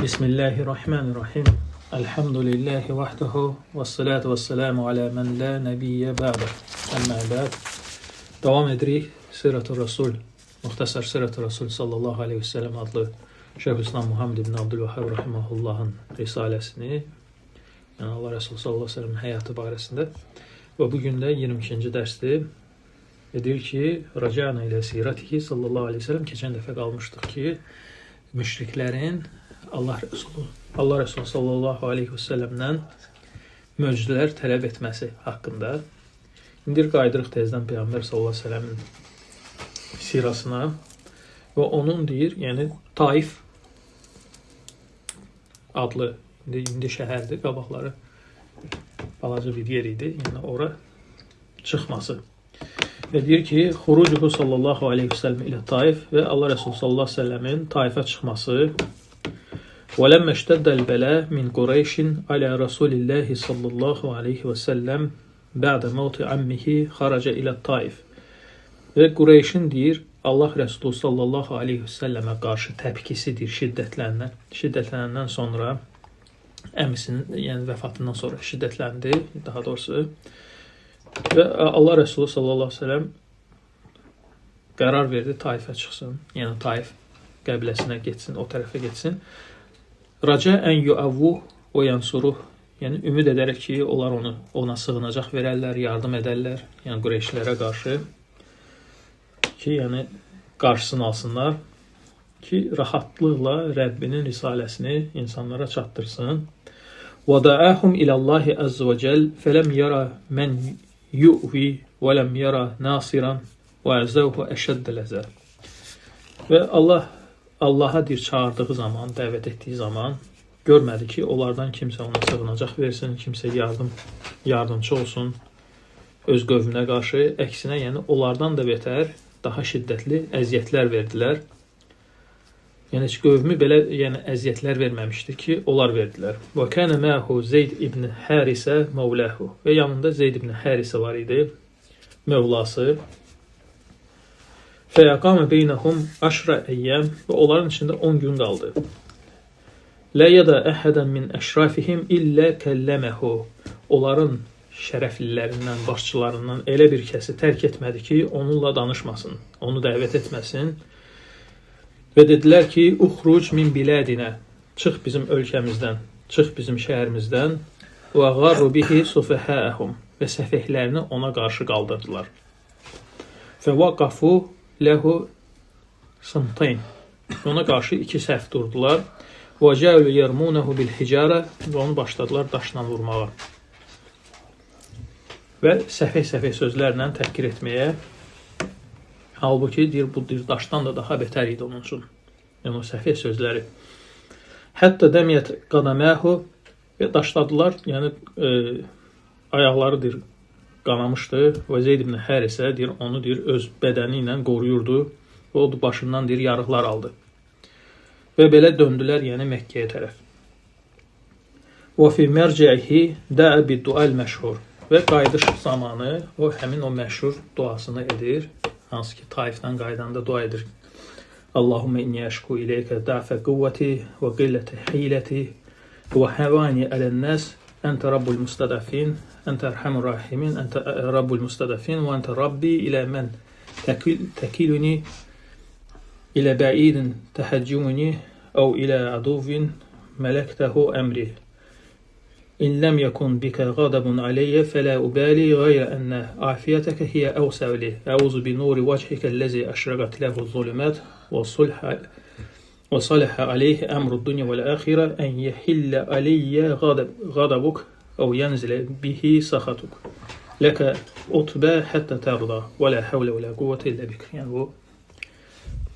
Bismillahirrahmanirrahim. Elhamdülillahi vahdehu ve salatu ve selamu ala men la nebiyye ba'de. Amma ba'd. Devam edirik Sirat-ı Rasul, Muhtasar Sirat-ı Rasul sallallahu aleyhi ve sellem adlı Şeyhülislam Muhammed ibn Abdülvahhab rahimahullah'ın risalesini, yəni Allah Resulü sallallahu aleyhi ve sellem'in həyatı barəsində və bugün də 22-ci dərsdir. Deyir ki, Racana ilə siratihi sallallahu aleyhi ve sellem keçən dəfə qalmışdıq ki, müşriklərin Allah Resulü sallallahu aleyhi ve sellem'dən möcüzələr tələb etməsi haqqında. İndi qayıdırıq tezdən Peyğəmbər sallallahu aleyhi ve sellemin sirasına və onun deyir, yəni Taif adlı indi şəhərdir, qabaqları balaca bir yer idi, yəni ora çıxması. Və deyir ki, xurucuhu sallallahu aleyhi ve sellem ilə Taif və Allah Resulü sallallahu aleyhi ve sellemin Taifə çıxması və ləmmə iştəddəl bələ min Qureyşin alə Rasulillahi sallallahu aleyhi və səlləm bə'də mevti ammihi xaraca ilə Taif. Və Qureyşin deyir, Allah Resulü sallallahu aleyhi və səlləmə qarşı təpkisidir şiddətlənəndən sonra, əmisinin, yəni vəfatından sonra şiddətləndi, daha doğrusu. Və Allah Resulü sallallahu aleyhi ve sellem qərar verdi Taifə çıxsın, yəni Taif qəbiləsinə getsin, o tərəfə getsin. Raca ən yu'avvuh və yansuruh, yəni ümid edərək ki, onlar onu ona sığınacaq verərlər, yardım edərlər, yəni Qureyşlərə qarşı ki, yəni qarşısını alsınlar ki, rahatlıqla Rəbbinin risaləsini insanlara çatdırsın. Və da'ahum ilallahi azza və cəl fələm yara mən yu'vi və ləm yara nasiran və əzəvhu əşəddəl əzə. Və Allaha deyir, çağırdığı zaman, dəvət etdiyi zaman görmədi ki, onlardan kimsə ona sığınacaq versin, kimsə yardımçı olsun öz qövminə qarşı. Əksinə, yəni onlardan da betər, daha şiddətli əziyyətlər verdilər. Yəni heç qövmü belə əziyyətlər verməmişdi ki, onlar verdilər. Və kənə məhu Zeyd ibn Hərisə mövləhu. Və yanında Zeyd ibn Hərisə var idi, mövlası. Fəyaqamə beynəhum aşra əyyəm və onların içində 10 gün qaldı. Lə yədə əhədən min əşrafihim illə kəlləməhu. Onların şərəflilərindən, başçılarından elə bir kəsi tərk etmədi ki, onunla danışmasın, onu dəvət etməsin. Və dedilər ki, uxruc min bilədinə, çıx bizim ölkəmizdən, çıx bizim şəhərimizdən. Və qarru bihi sufəhəəhum və səfehlərini ona qarşı qaldırdılar. Fəvaqafu ləhu sıntayn, ona qarşı iki səhv durdular. Və cəulu yermunehu bil hicarə və onu başladılar daşla vurmağa. Və səfeh-səfeh sözlərlə təhqir etməyə. Halbuki, deyir, bu deyir, daşdan da daha betər idi onun üçün. Yəni, o səfeh sözləri. Hətta dəmiyyət qadaməhu və daşladılar, yəni ayaqları deyir, qanamışdı və Zeyd ibn Hərisə deyir, onu deyir, öz bədəni ilə qoruyurdu və o başından deyir, yarıqlar aldı. Və belə döndülər, yəni Məkkəyə tərəf. Və fi mərcəhi dəə bid-dual məşhur. Və qayıdış zamanı o həmin o məşhur duasını edir. Hansı ki, Taifdən qayıdanda dua edir. Allahümme inni əşku ileykə da'fə quvvəti və qillətə hiləti və həvani ələl-nəs əntə rabbul mustədəfin, əntə ərhəmur rahimin, əntə rabbul mustədəfin və əntə rabbi ilə mən təkiluni ilə bəidin təhəccümuni əv ilə aduvin mələktəhu əmri. İn ləm yəkun bikə qadabun aleyyə fələ ubali qeyrə ennə afiyətəkə hiyə əvsəv li. Əuzu bi nuri vəchikə ləzi əşrəqət ləhu zulümət və salihə aleyhi əmrud dünya vəl-əxirə ən yəhillə aleyyə qadabuk əv yənzilə bihi saxatuk. Ləkə utbə həttə tərda və lə həvlə və lə quvvətə illə bik. Yəni bu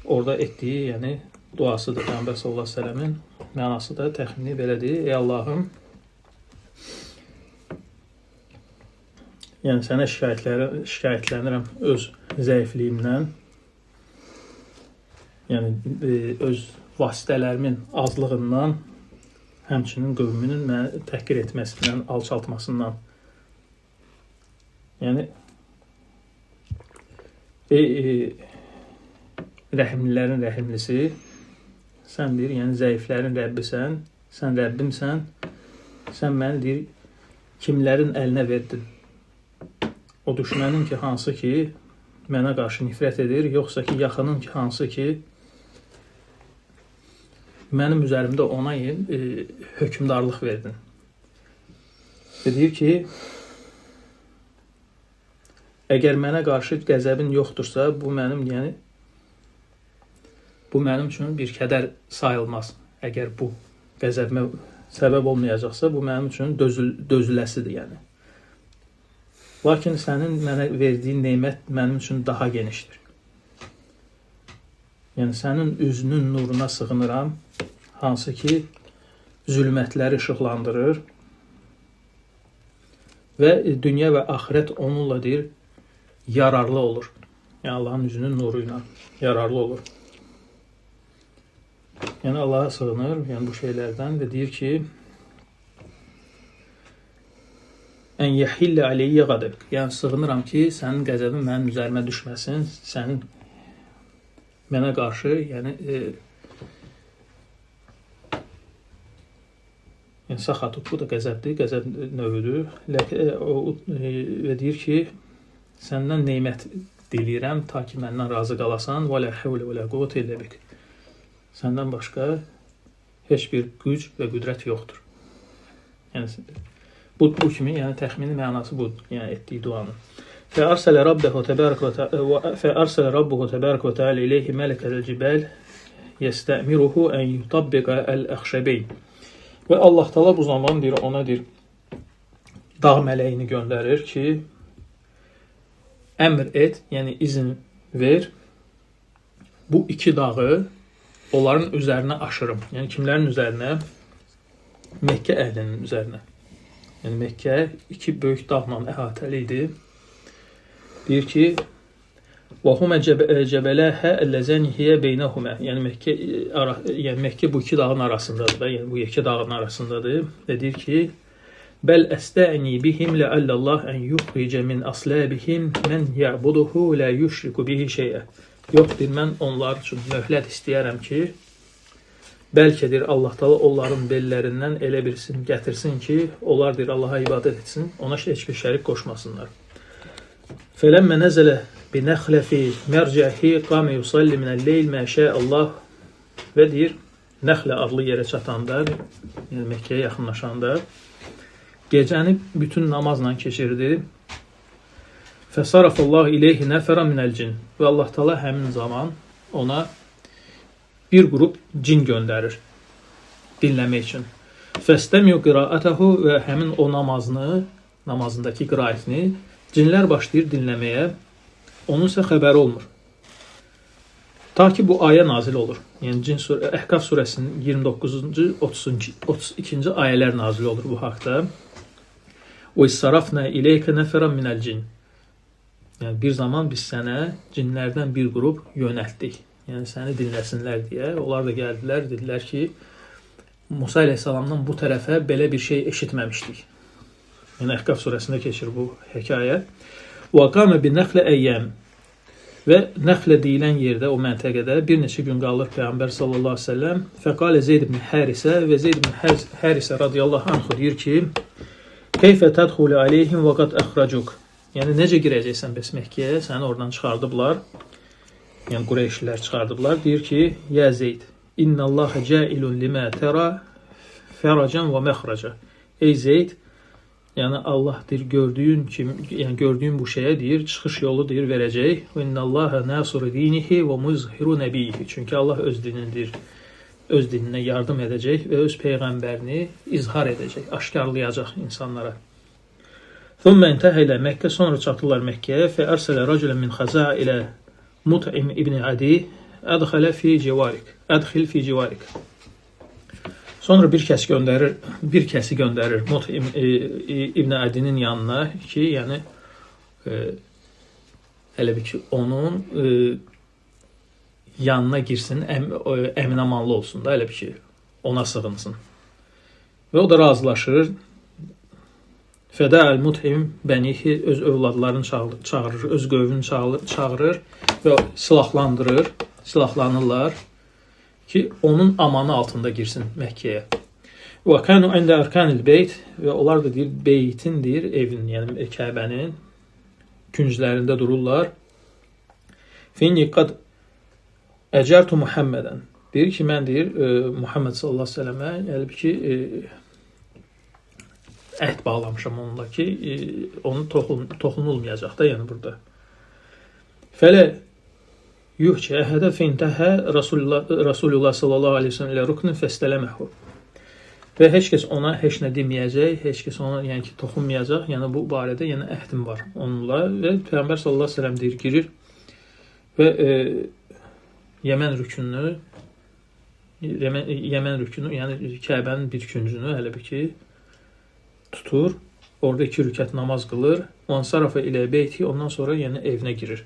orada etdiyi, yəni duasıdır Peyğəmbər sallallahu əleyhi və səlləmin mənası da təxmini belədir. Ey Allahım, yəni sənə şikayətlənirəm öz zəifliyimdən, yəni öz vasitələrimin azlığından, həmçinin qövmünün məni təhqir etməsindən, alçaltmasından. Yəni rəhimlilərin rəhimlisi, Sən deyir, yəni zəiflərin Rəbbisən, sən Rəbbimsən, sən məni deyir, kimlərin əlinə verdin? O düşmənin ki, hansı ki, mənə qarşı nifrət edir, yoxsa ki, yaxının ki, hansı ki, mənim üzərimdə ona hökmdarlıq verdin. Və deyir ki, əgər mənə qarşı qəzəbin yoxdursa, bu mənim, yəni, bu mənim üçün bir kədər sayılmaz. Əgər bu qəzəbimə səbəb olmayacaqsa, bu mənim üçün dözüləsidir, yəni. Lakin sənin mənə verdiyin nemət mənim üçün daha genişdir. Yəni, sənin üzünün nuruna sığınıram, hansı ki, zülmətləri işıqlandırır və dünya və axirət onunla deyir, yararlı olur. Yəni, Allahın üzünün nuru ilə yararlı olur. Yəni, Allaha sığınır, yəni bu şeylərdən və deyir ki, ən yəhillə aleyyə qədəbik. Yəni, sığınıram ki, sənin qəzəbin mənim üzərimə düşməsin, sənin mənə qarşı, yəni, yəni saxatı, bu da qəzəbdir, qəzəb növüdür. Və deyir ki, səndən neymət diləyirəm, ta ki məndən razı qalasan. Və lə həvlə və lə quvvətə illə bik. Səndən başqa heç bir güc və qüdrət yoxdur. Yəni, bu kimi, yəni təxmini mənası budur, yəni etdiyi duanın. Fəərsələ Rabbuhu təbərək və təalə ileyhi mələkəl cibəl yəstəmiruhu ən yutabbiqə əl-əxşəbeyn. Və Allah Taala bu zaman deyir, ona deyir, dağ mələyini göndərir ki, əmr et, yəni izin ver, bu iki dağı onların üzərinə aşırım. Yəni kimlərin üzərinə? Məkkə əhlinin üzərinə. Yəni Məkkə iki böyük dağla əhatəli idi. Deyir ki, وَهُمَ جَبَلَاهَ اللَّذَانِ هِيَ بَيْنَهُمَا. Yəni Məkkə bu iki dağın arasındadır da, yəni bu iki dağın arasındadır. Və deyir ki, Bəl əstəni bihim ləəllallah ən yuxricə min asləbihim mən ya'buduhu lə yüşriku bihi şeyə. Yox, deyir, mən onlar üçün möhlət istəyərəm ki, bəlkə deyir, Allah Taala onların bellərindən elə birisini gətirsin ki, onlar deyir, Allaha ibadət etsin, ona heç bir şərik qoşmasınlar. Fələmmə nəzələ binəxlə fi mərcəhi qamə yusalli minəl-leyl mə şəəllah. Və deyir, Nəxlə adlı yerə çatanda, yəni Məkkəyə yaxınlaşanda, gecəni bütün namazla keçirdi. Fəsarafallahu ileyhi nəfərən minəl-cin. Və Allah Taala həmin zaman ona bir qrup cin göndərir dinləmək üçün. Fəstəmiu qiraətəhu və həmin o namazını, namazındakı qiraətini cinlər başlayır dinləməyə. Onun isə xəbəri olmur. Ta ki bu ayə nazil olur. Yəni Cin surə, Əhqaf surəsinin 29-cu, 32-ci ayələr nazil olur bu haqda. Və sarafna ileykə nəfərən minəl-cin. Yəni bir zaman biz sənə cinlərdən bir qrup yönəltdik. Yəni səni dinləsinlər deyə. Onlar da gəldilər, dedilər ki, Musa əleyhissalamdan bu tərəfə belə bir şey eşitməmişdik. Yəni Əhqaf surəsində keçir bu hekayə. Və qamə bi-nəxlə əyyəm. Və Nəxlə deyilən yerdə, o məntəqədə bir neçə gün qalır Peyğəmbər sallallahu əleyhi və səlləm. Fəqalə Zeyd ibn Hərisə və Zeyd ibn Hərisə radiyallahu anhu deyir ki, Keyfə tədxulu aleyhim və qad əxracuk. Yəni necə girəcəksən bəs Məkkəyə? Səni oradan çıxardıblar. Yəni Qureyşlilər çıxardıblar. Deyir ki, ya Zeyd, innallaha cailun limə tərə fəracan və məxraca. Ey Zeyd, yəni Allah deyir gördüyün kimi, yəni gördüyün bu şeyə deyir, çıxış yolu deyir verəcək. Və innallaha nasiru dinihi və muzhiru nəbiyhi. Çünki Allah öz dinini deyir, öz dininə yardım edəcək və öz peyğəmbərini izhar edəcək, aşkarlayacaq insanlara. Thumma intaha ilə Məkkə, sonra çatırlar Məkkəyə. Fə ərsələ rəculən min Xəza ilə Mut'im ibn Adi ədxələ fi civarik. Ədxil fi civarik. Sonra bir kəs göndərir, bir kəsi göndərir Mut'im ibn Adinin yanına ki, yəni elə bir ki, onun yanına girsin, əminamanlı olsun da, elə bir ki, ona sığınsın. Və o da razılaşır. Fədə əl-Mut'im bənihi öz övladlarını çağırır, öz qövmünü çağırır və silahlandırır, silahlanırlar. Ki, onun amanı altında girsin Məkkəyə. Və kanu ində erkanil beyt və onlar da deyir beytin deyir evin, yəni Kəbənin künclərində dururlar. Finni qad əcərtu Muhammedən. Deyir ki, mən deyir Muhammed sallallahu əleyhi və səlləmə yəni ki əhd bağlamışam onunla ki, onu toxunulmayacaq da, yəni burada. Fələ yuhki əhədə fintəhə Rasulullah sallallahu əleyhi və səlləm ilə ruknun fəstələməhu. Və heç kəs ona heç nə deməyəcək, heç kəs ona yəni ki toxunmayacaq. Yəni bu barədə yəni əhdim var onunla və Peyğəmbər sallallahu əleyhi və səlləm deyir girir və Yəmən rükününü Yəmən rükünü, yəni Kəbənin bir küncünü hələ bir ki tutur. Orada 2 rükət namaz qılır. Vansarafa ilə beyti, ondan sonra yəni evinə girir.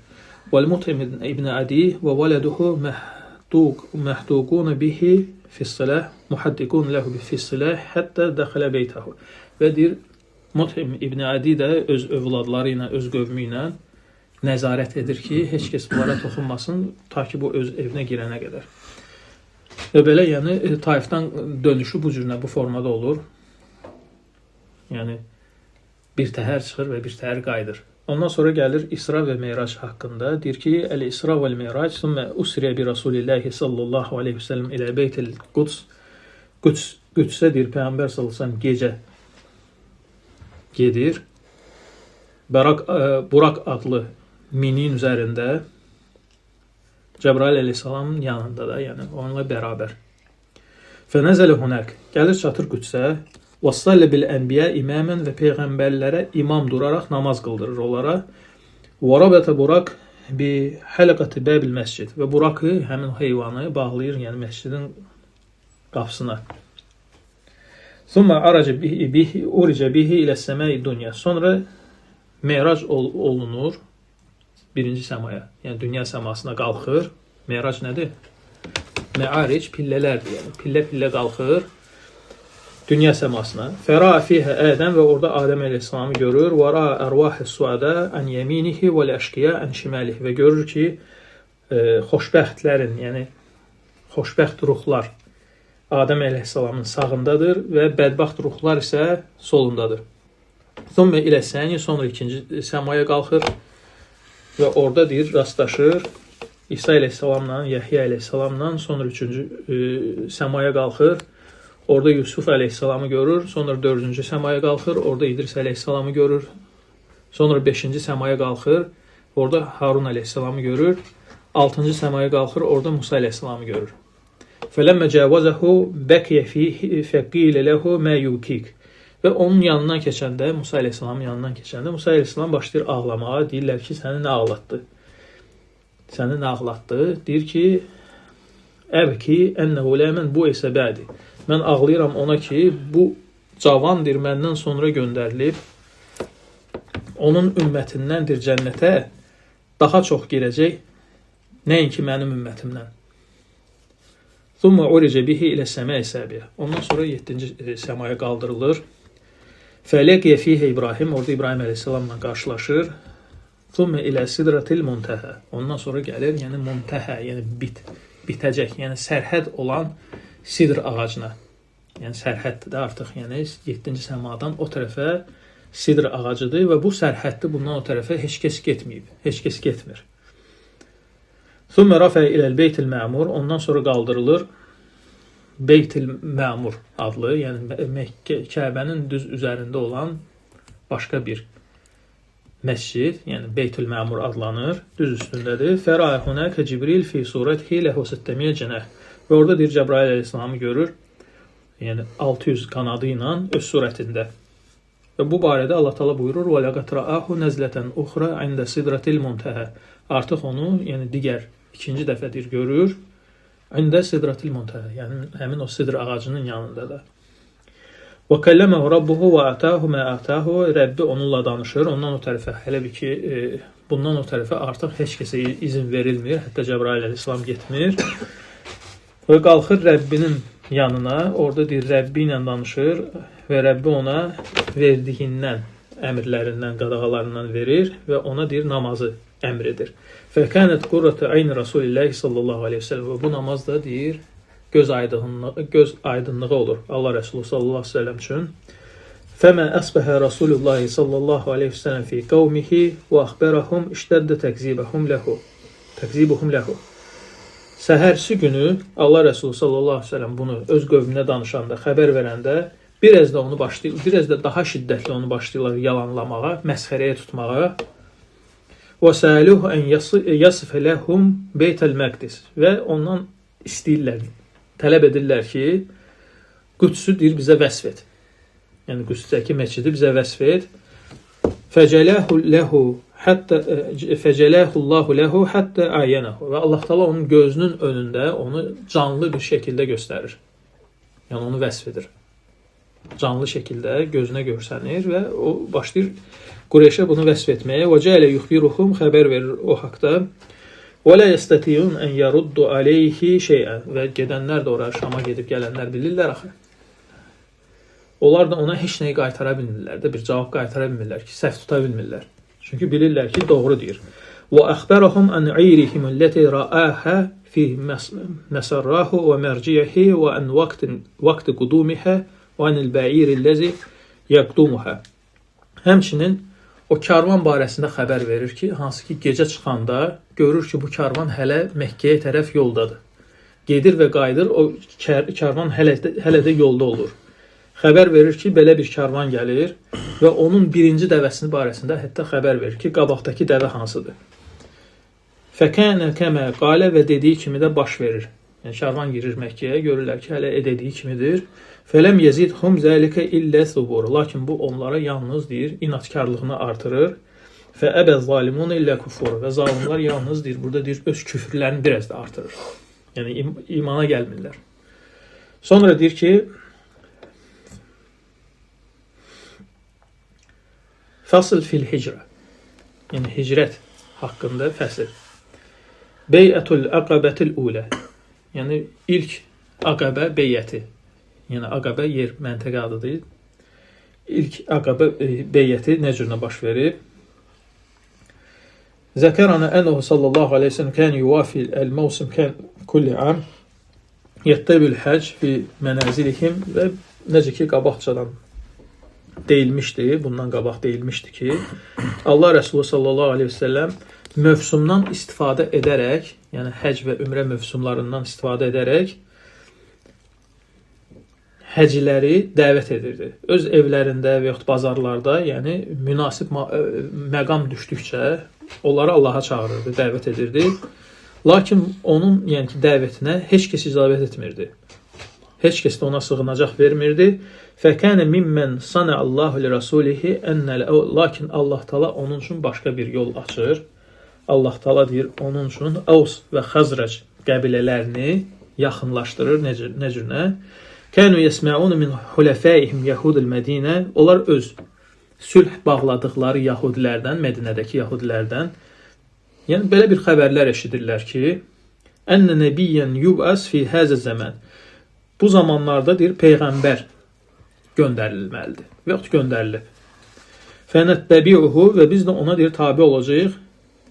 Vəl-Mut'im ibn Adi və vələduhu məhduqun bihi fis-silah, muhaddiqun lehu fis-silah hətta dəxələ beytəhu. Və deyir Mut'im ibn Adi də öz övladları ilə, öz qövmü ilə nəzarət edir ki, heç kəs bunlara toxunmasın ta ki bu öz evinə girənə qədər. Və belə yəni Taifdən dönüşü bu cürlə, bu formada olur. Yəni bir təhər çıxır və bir təhər qayıdır. Ondan sonra gəlir İsra və Meyrac haqqında. Deyir ki, Əl-İsra vəl-Meyrac sümmə usriyə bi Rasulillahi sallallahu aleyhi və səlləm ilə Beytil Quds. Qüdsə deyir Peyğəmbər sallallahu aleyhi və səlləm gecə gedir. Burak adlı minin üzərində Cəbrail əleyhissalamın yanında da, yəni onunla bərabər. Fənəzələ hunək. Gəlir çatır Qüdsə. Vassallə bil ənbiyə imamən və peyğəmbərlərə imam duraraq namaz qıldırır onlara. Və rabətə Burak bi hələqəti bəbil məscid. Və Burakı, həmin heyvanı bağlayır, yəni məscidin qapısına. Thumma araca bihi, uricə bihi ilə səməi dünya. Sonra merac olunur birinci səmaya, yəni dünya səmasına qalxır. Merac nədir? Me'aric pillələrdir, yəni pillə-pillə qalxır dünya səmasına. Fəra fihə Ədəm və orada Adəm əleyhissalamı görür. Və ra ərvah-ı suada ən yeminihi və əşqiya ən şimalihi və görür ki, xoşbəxtlərin, yəni xoşbəxt ruhlar Adəm əleyhissalamın sağındadır və bədbəxt ruhlar isə solundadır. Thumma ilə səni, sonra ikinci səmaya qalxır və orada deyir, rastlaşır İsa əleyhissalamla, Yəhya əleyhissalamla, sonra üçüncü səmaya qalxır. Orada Yusuf əleyhissalamı görür, sonra dördüncü səmaya qalxır, orada İdris əleyhissalamı görür, sonra beşinci səmaya qalxır, orada Harun əleyhissalamı görür, altıncı səmaya qalxır, orada Musa əleyhissalamı görür. Fələmmə cəvəzəhu bəkiyə fihi fəqilə lehu mə yukik. Və onun yanından keçəndə, Musa əleyhissalamın yanından keçəndə, Musa əleyhissalam başlayır ağlamağa, deyirlər ki, səni nə ağlatdı? Səni nə ağlatdı? Deyir ki, əbki ənəhu ləmən bu isə bədi. Mən ağlayıram ona ki, bu cavandır, məndən sonra göndərilib, onun ümmətindəndir cənnətə daha çox girəcək, nəinki mənim ümmətimdən. Thumma uricə bihi ilə səməi səbiyə. Ondan sonra 7-ci səmaya qaldırılır. Fələqiyə fihə İbrahim, orada İbrahim əleyhissalamla qarşılaşır. Thumma ilə sidratil muntəhə. Ondan sonra gəlir, yəni muntəhə, yəni bitəcək, yəni sərhəd olan sidr ağacına. Yəni sərhəddir də artıq, yəni 7-ci səmadan o tərəfə sidr ağacıdır və bu sərhəddir, bundan o tərəfə heç kəs getməyib, heç kəs getmir. Thumma rafəə iləl beytil məmur, ondan sonra qaldırılır Beytil Məmur adlı, yəni Məkkə, Kəbənin düz üzərində olan başqa bir məscid, yəni Beytül Məmur adlanır, düz üstündədir. Fərə hunəkə Cibril fi surətihi lehu sittəmiyə cənəh. Və orada deyir Cəbrail əleyhissalamı görür, yəni 600 qanadı ilə öz surətində. Və bu barədə Allah Taala buyurur: "Və laqad ra'ahu nəzlətən uxra ində sidratil muntəhə." Artıq onu, yəni digər ikinci dəfədir görür. İndə sidratil muntəhə, yəni həmin o sidr ağacının yanında da. Və kəlləməhu rabbuhu və atahu mə atahu. Rəbbi onunla danışır. Ondan o tərəfə hələ bir ki, bundan o tərəfə artıq heç kəsə izin verilmir. Hətta Cəbrail əleyhissalam getmir. Və qalxır Rəbbinin yanına, orada deyir Rəbbi ilə danışır və Rəbbi ona verdiyindən, əmrlərindən, qadağalarından verir və ona deyir namazı əmr edir. Fəkənət qurratu ayni Rasulillahi sallallahu aleyhi ve sellem. Və bu namaz da deyir göz aydınlığı, göz aydınlığı olur Allah Resulü sallallahu aleyhi ve sellem üçün. Fəmə əsbəhə Rasulullah sallallahu aleyhi ve sellem fi qavmihi və əxbərəhum iştəddə təqzibəhum ləhu. Təqzibuhum ləhu. Səhərsi günü Allah Resulü sallallahu aleyhi ve sellem bunu öz qövminə danışanda, xəbər verəndə biraz da onu başlayır, biraz da daha şiddətli onu başlayırlar yalanlamağa, məsxərəyə tutmağa. Və səluhu ən yasifə ləhum Beytəl Məqdis və ondan istəyirlər, tələb edirlər ki, Qüdsü deyir bizə vəsf et. Yəni Qüdsdəki məscidi bizə vəsf et. Fəcələhu lehu hətta fəcələhu Allahu lehu hətta ayənehu. Və Allah Taala onun gözünün önündə onu canlı bir şəkildə göstərir. Yəni onu vəsf edir. Canlı şəkildə gözünə görsənir və o başlayır Qureyşə bunu vəsf etməyə. Və cələ yuxbiruhum xəbər verir o haqda. Və la yəstətiyun ən yaruddu aleyhi şeyən. Və gedənlər də ora Şama gedib gələnlər bilirlər axı. Onlar da ona heç nəyi qaytara bilmirlər də, bir cavab qaytara bilmirlər ki, səhv tuta bilmirlər. Çünki bilirlər ki, doğru deyir. Və əxbərəhum ən eyrihim əlləti rəəhə fi məsərrahu və mərciəhi və ən vaqti qudumihə və anil bə'ir-ləzi yəqdumuhə. Həmçinin o karvan barəsində xəbər verir ki, hansı ki gecə çıxanda görür ki, bu karvan hələ Məkkəyə tərəf yoldadır. Gedir və qayıdır, o karvan hələ də yolda olur. Xəbər verir ki, belə bir karvan gəlir və onun birinci dəvəsini barəsində hətta xəbər verir ki, qabaqdakı dəvə hansıdır. Fəkənə kəmə qalə və dediyi kimi də baş verir. Yəni karvan girir Məkkəyə, görürlər ki, hələ dediyi kimidir. Fələm yezidhum zəlikə illə subur. Lakin bu onlara yalnız deyir, inadkarlığını artırır. Fəəbə zalimun illə kufur. Və zalimlar yalnız deyir, burada deyir, öz küfürlərini biraz da artırır. Yəni imana gəlmirlər. Sonra deyir ki, Fəsil fil hicrə. Yəni hicrət haqqında fəsil. Beyətul əqəbətil ulə. Yəni ilk Əqəbə beyəti. Yəni Əqəbə yer məntəqə adıdır. İlk Əqəbə beyəti nə cürünə baş verib? Zəkerana ənəhu sallallahu aleyhi ve sellem kən yuvafil el-mevsim kən kulli am yəttəbül həc fi mənazilihim və necə ki qabaqcadan deyilmişdi, bundan qabaq deyilmişdi ki, Allah Resulü sallallahu aleyhi ve sellem mövsumdan istifadə edərək, yəni həc və ümrə mövsumlarından istifadə edərək həciləri dəvət edirdi. Öz evlərində və yaxud bazarlarda, yəni münasib məqam düşdükcə onları Allaha çağırırdı, dəvət edirdi. Lakin onun, yəni ki, dəvətinə heç kəs icabət etmirdi. Heç kəs də ona sığınacaq vermirdi. Fəkənə mimmən sanə Allahu li rasulihi ennə lakin Allah Taala onun üçün başqa bir yol açır. Allah Taala deyir onun üçün Əvs və Xəzrəc qəbilələrini yaxınlaşdırır nə cürünə? Kənu yesməun min huləfəihim yəhudul Mədinə. Onlar öz sülh bağladıqları yahudilərdən, Mədinədəki yahudilərdən, yəni belə bir xəbərlər eşidirlər ki, ennə nəbiyyən yub'as fi həzə zəmən. Bu zamanlarda deyir peyğəmbər göndərilməlidir və yaxud göndərilib. Fənətbəbiuhu və biz də ona deyir tabe olacağıq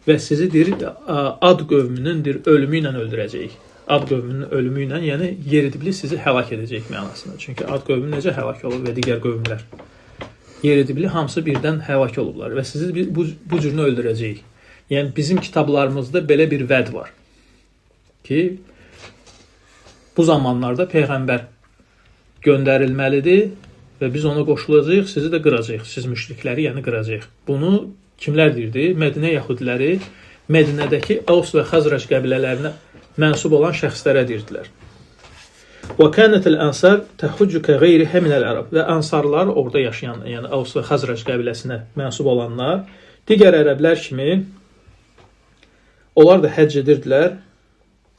və sizi deyir Ad qövmünün deyir ölümü ilə öldürəcəyik. Ad qövmünün ölümü ilə, yəni yeridibli sizi həlak edəcək mənasında. Çünki Ad qövmü necə həlak olub və digər qövmlər. Yeridibli hamısı birdən həlak olublar və sizi bu cürünü öldürəcəyik. Yəni bizim kitablarımızda belə bir vəd var ki, bu zamanlarda peyğəmbər göndərilməlidir və biz ona qoşulacağıq, sizi də qıracağıq. Siz müşrikləri, yəni qıracağıq. Bunu kimlər deyirdi? Mədinə yahudiləri Mədinədəki Əvs və Xəzrəc qəbilələrinə mənsub olan şəxslərə deyirdilər. Və kənətil ənsar təhüccü kəğeyrihə minəl ərəb. Və ənsarlar orada yaşayan, yəni Əvs və Xəzrəc qəbiləsinə mənsub olanlar, digər ərəblər kimi onlar da həcc edirdilər.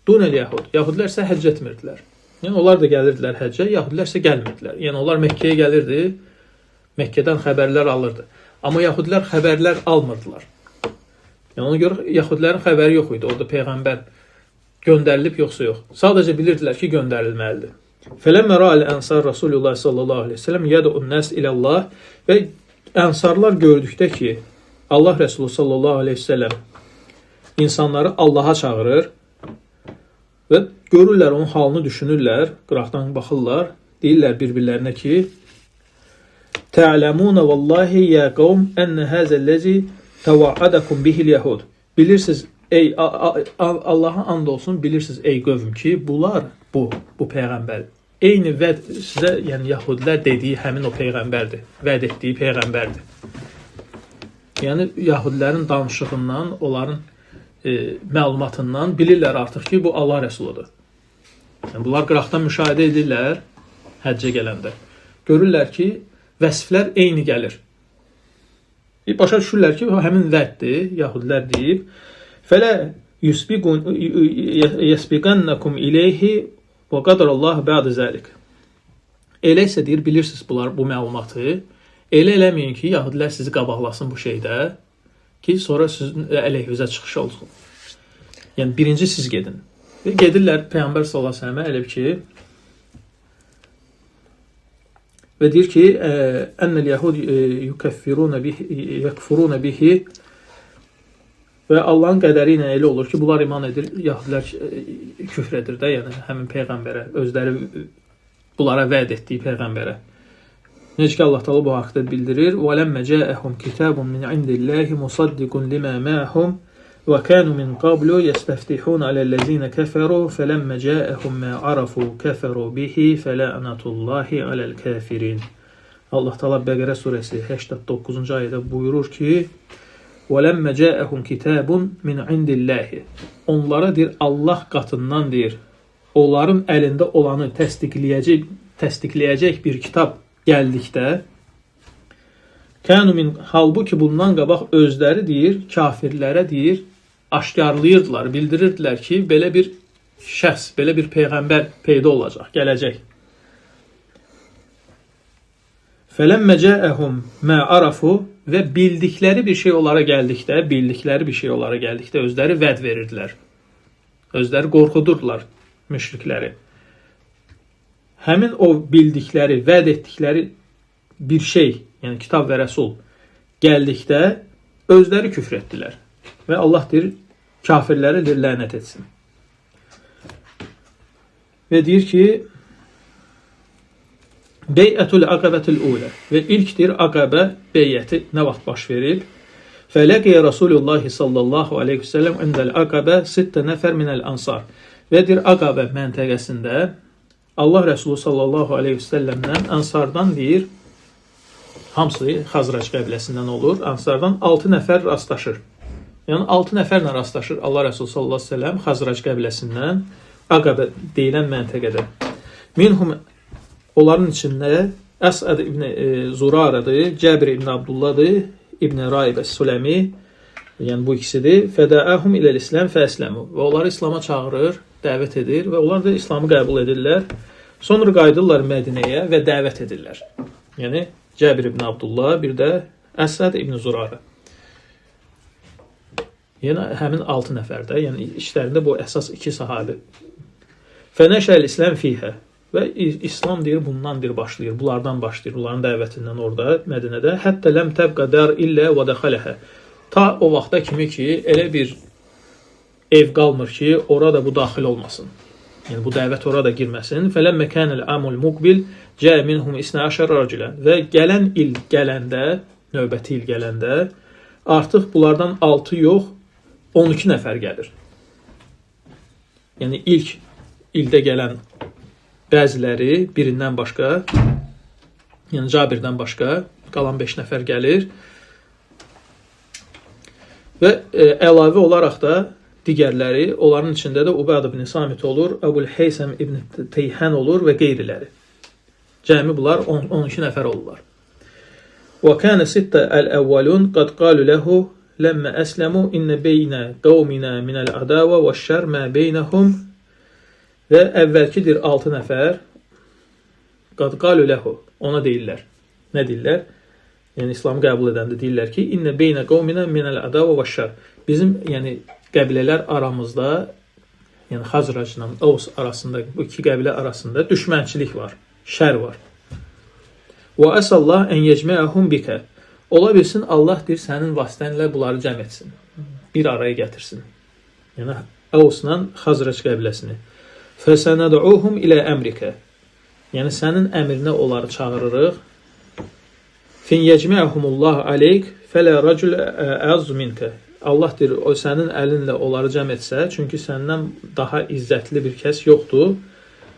Dunəl yahud. Yahudilər isə həcc etmirdilər. Yəni onlar da gəlirdilər həccə, yahudilər isə gəlmirdilər. Yəni onlar Məkkəyə gəlirdi, Məkkədən xəbərlər alırdı. Amma yahudilər xəbərlər almırdılar. Yəni ona görə yahudilərin xəbəri yox idi. Orada peyğəmbər göndərilib yoxsa yox. Sadəcə bilirdilər ki, göndərilməlidir. Fələmmə ra'al ənsar Rasulullah sallallahu əleyhi və səlləm yəd'un nas ilallah və ənsarlar gördükdə ki, Allah Resulü sallallahu əleyhi və səlləm insanları Allaha çağırır. Və görürlər, onun halını düşünürlər, qıraqdan baxırlar, deyirlər bir-birlərinə ki, Tə'ləmuna vallahi ya qavm enne hazəl-ləzi təva'adakum bihil yahud. Bilirsiniz, ey Allaha and olsun, bilirsiniz ey qövm ki, bunlar bu peyğəmbər. Eyni vəd sizə, yəni yahudilər dediyi həmin o peyğəmbərdir. Vəd etdiyi peyğəmbərdir. Yəni yahudilərin danışığından, onların məlumatından bilirlər artıq ki, bu Allah Rəsuludur. Yəni bunlar qıraqdan müşahidə edirlər həccə gələndə. Görürlər ki, vəsflər eyni gəlir. Başa düşürlər ki, həmin vəddir, yahudilər deyib. Fələ yesbiqannakum ileyhi və qadarallahu bə'də zəlik. Elə isə deyir, bilirsiniz bunlar, bu məlumatı. Elə eləməyin ki, yahudilər sizi qabaqlasın bu şeydə ki, sonra sizin əleyhinizə çıxış olsun. Yəni, birinci siz gedin. Və gedirlər Peyğəmbər sallallahu əleyhi və səlləmə elə ki, və deyir ki, ennel yahud yukeffiruna bihi, yekfuruna bihi və Allahın qədəri ilə elə olur ki, bunlar iman edir, yahudilər küfr edir də, yəni həmin peyğəmbərə, özləri bunlara vəd etdiyi peyğəmbərə. Necə ki, Allah Teala bu haqda bildirir: "Və ləmmə cəəhum kitabun min indillahi musaddiqun limə ma'hum və kanu min qablu yestəftihun aləl-ləzinə kəfəru fələmmə cəəhum mə arafu kəfəru bihi fələnətullahi aləl-kafirin." Allah Teala Bəqərə surəsi 89-cu ayədə buyurur ki: "Və ləmmə cəəhum kitabun min indillahi." Onlara deyir, Allah qatından deyir, onların əlində olanı təsdiqləyəcək bir kitab gəldikdə, kanu min, halbuki bundan qabaq özləri deyir, kafirlərə deyir, aşkarlayırdılar, bildirirdilər ki, belə bir şəxs, belə bir peyğəmbər peyda olacaq, gələcək. Fələmmə cəəhum mə arafu və bildikləri bir şey onlara gəldikdə, özləri vəd verirdilər. Özləri qorxudurdular müşrikləri. Həmin o bildikləri, vəd etdikləri bir şey, yəni kitab və rəsul gəldikdə özləri küfr etdilər. Və Allah deyir, kafirlərə deyir, lənət etsin. Və deyir ki, Beyətül Aqəbətül Ulə və ilk deyir, Aqəbə beyəti nə vaxt baş verib? Fələqiyə Rasulullah sallallahu aleyhi ve sellem indəl Aqəbə sittə nəfər minəl ansar. Və deyir, Aqəbə məntəqəsində Allah Rəsulu sallallahu aleyhi ve səlləmdən Ansardan deyir, hamısı Xazrac qəbiləsindən olur, Ansardan 6 nəfər rastlaşır. Yəni 6 nəfərlə rastlaşır Allah Rəsulu sallallahu aleyhi ve səlləm Xazrac qəbiləsindən Aqəbə deyilən məntəqədə. Minhum, onların içində Əsəd ibn Zuraradır, Cəbir ibn Abdullahdır, İbn Raibə Süləmi, yəni bu ikisidir. Fədəəhum iləl-İslam fəəsləmu. Və onları İslama çağırır, dəvət edir və onlar da İslamı qəbul edirlər. Sonra qayıdırlar Mədinəyə və dəvət edirlər. Yəni Cəbir ibn Abdullah, bir də Əsəd ibn Zurara. Yəni həmin 6 nəfərdə, yəni içlərində bu əsas iki sahabi. Fənəşəl İslam fihə və İslam deyir, bundan deyir, başlayır, bunlardan başlayır, bunların dəvətindən orada, Mədinədə. Hətta ləm təbqə dar illə və dəxələhə. Ta o vaxta kimi ki, elə bir ev qalmır ki, orada bu daxil olmasın. Yəni bu dəvət orada girməsin. Fələmmə kənəl amul muqbil cə minhum isnə əşər racülə. Və gələn il gələndə, növbəti il gələndə artıq bunlardan 6 yox, 12 nəfər gəlir. Yəni ilk ildə gələn bəziləri birindən başqa, yəni Cabirdən başqa qalan 5 nəfər gəlir. Və əlavə olaraq da digərləri, onların içində də Ubad ibn Samit olur, Əbul Heysəm ibn Teyhən olur və qeyriləri. Cəmi bunlar 12 nəfər olurlar. Və kənə sittə əl-əvvəlun qad qalu ləhu ləmmə əsləmu innə beynə qavminə minəl ədavə və şər mə beynəhum və əvvəlkidir 6 nəfər qad qalu ləhu, ona deyirlər. Nə deyirlər? Yəni İslamı qəbul edəndə deyirlər ki, innə beynə qavminə minəl ədavə və şər. Bizim, yəni qəbilələr aramızda, yəni Xazracla Ovs arasında, bu iki qəbilə arasında düşmənçilik var, şər var. Və əsallah ən yecməəhum bikə. Ola bilsin, Allah deyir, sənin vasitənlə bunları cəm etsin, bir araya gətirsin. Yəni Ovsla Xazrac qəbiləsini. Fəsənəd'uhum ilə əmrikə. Yəni sənin əmrinə onları çağırırıq. Fin yecmə'humullah aleyk fələ racul əz minkə. Allah deyir, o sənin əlinlə onları cəm etsə, çünki səndən daha izzətli bir kəs yoxdur.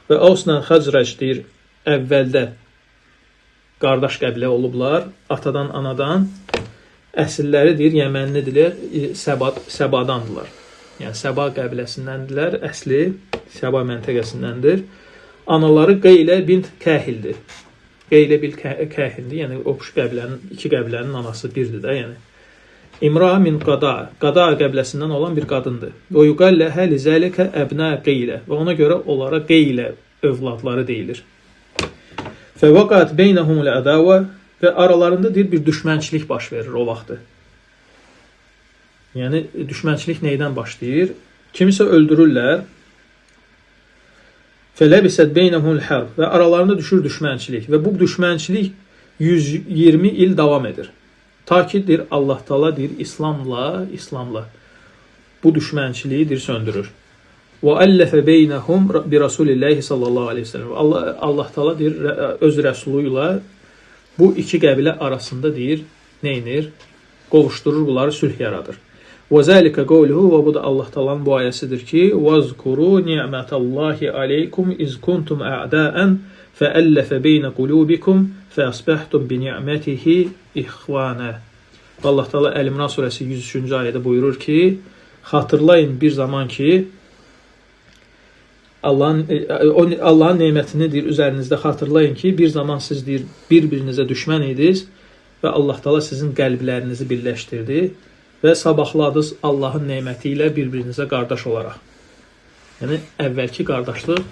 Və Avsla Xəzrəc deyir, əvvəldə qardaş qəbilə olublar, atadan, anadan. Əsilləri deyir, Yəmənlidirlər, Səbadandırlar. Yəni Səba qəbiləsindəndirlər, əsli Səba məntəqəsindəndir. Anaları Qeylə bint Kəhildir. Qeylə bil Kəhildir, yəni o qəbilənin, iki qəbilənin anası birdir də, yəni. İmra min Qada, Qada qəbiləsindən olan bir qadındır. Və yuqalləhə lizəlikə əbnə Qeylə və ona görə onlara Qeylə övladları deyilir. Fəvəqat beynəhumul ədavə və aralarında deyir, bir düşmənçilik baş verir o vaxtı. Yəni düşmənçilik neydən başlayır? Kimisə öldürürlər. Fələbisət beynəhumul hərb və aralarında düşür düşmənçilik və bu düşmənçilik 120 il davam edir. Ta ki deyir, Allah Taala deyir, İslamla bu düşmənçiliyi deyir, söndürür. Və əlləfə beynəhum bi Rasulillahi sallallahu əleyhi və səlləm. Allah Taala deyir, öz rəsulu ilə bu iki qəbilə arasında deyir, nə edir? Qovuşdurur bunları, sülh yaradır. Və zəlikə qovluhu və bu da Allah Taala'nın bu ayəsidir ki, "Vazkuru ni'metallahi aleykum iz kuntum a'daan fəəlləfə beynə qulubikum fəasbahtum bi ni'metihi ixvana." Allah Taala Əl-İmran surəsi 103-cü ayədə buyurur ki, xatırlayın bir zaman ki Allahın nemətini deyir, üzərinizdə xatırlayın ki, bir zaman siz deyir, bir-birinizə düşmən idiniz və Allah Taala sizin qəlblərinizi birləşdirdi və sabahladınız Allahın neməti ilə bir-birinizə qardaş olaraq. Yəni əvvəlki qardaşlıq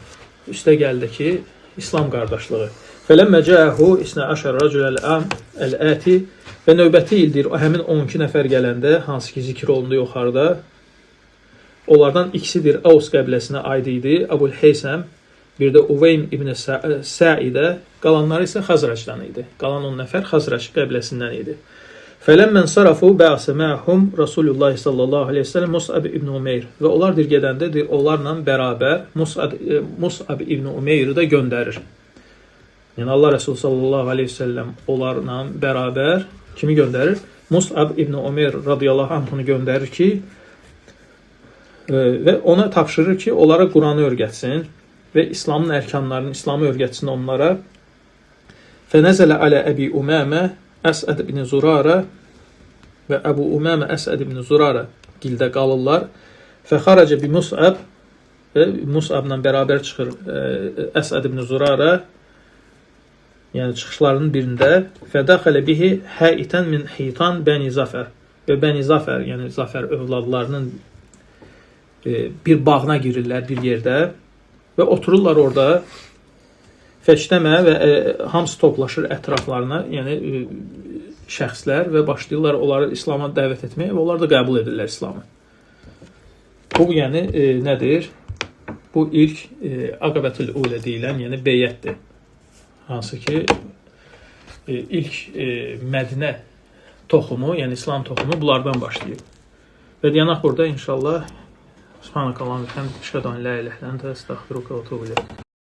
üstə gəldi ki, İslam qardaşlığı. Fələmmə cəəhu isnə əşər rəculəl am əl-əti və növbəti ildir, o həmin 12 nəfər gələndə, hansı ki zikr olundu yuxarıda, onlardan ikisidir Avs qəbiləsinə aid idi, Əbul Heysəm, bir də Uveym ibn Səidə, qalanları isə Xəzrəcdən idi. Qalan 10 nəfər Xəzrəc qəbiləsindən idi. Fələmmən sarafu bə'sə mə'hum Rasulullah sallallahu əleyhi və səlləm Mus'ab ibn Umeyr və onlar dir gedəndə dir onlarla bərabər Mus'ab ibn Umeyri də göndərir. Yəni Allah Rəsulü sallallahu əleyhi və səlləm onlarla bərabər kimi göndərir? Mus'ab ibn Umeyr radiyallahu anhunu göndərir ki və ona tapşırır ki, onlara Quranı öyrətsin və İslamın ərkanlarını, İslamı öyrətsin onlara. Fənəzələ alə Əbi Uməmə Əsəd ibn Zurara və Əbu Uməmə Əsəd ibn Zurara gildə qalırlar. Fəxarəcə bi Mus'ab və Mus'abla bərabər çıxır Əsəd ibn Zurara, yəni çıxışlarının birində fədəxələ bihi həitən min hitan Bəni Zafər və Bəni Zafər, yəni Zafər övladlarının bir bağına girirlər bir yerdə və otururlar orada. Fəçdəmə və hamısı toplaşır ətraflarına, yəni şəxslər və başlayırlar onları İslama dəvət etməyə və onlar da qəbul edirlər İslamı. Bu, yəni nədir? Bu ilk Aqabətül Ulə deyilən, yəni beyətdir. Hansı ki, ilk Mədinə toxumu, yəni İslam toxumu bunlardan başlayır. Və dayanaq burada inşallah. Subhanakallahumma və bihamdik, əşhədu ən la ilahe illə ente, əstəğfiruke və etûbü ileyk.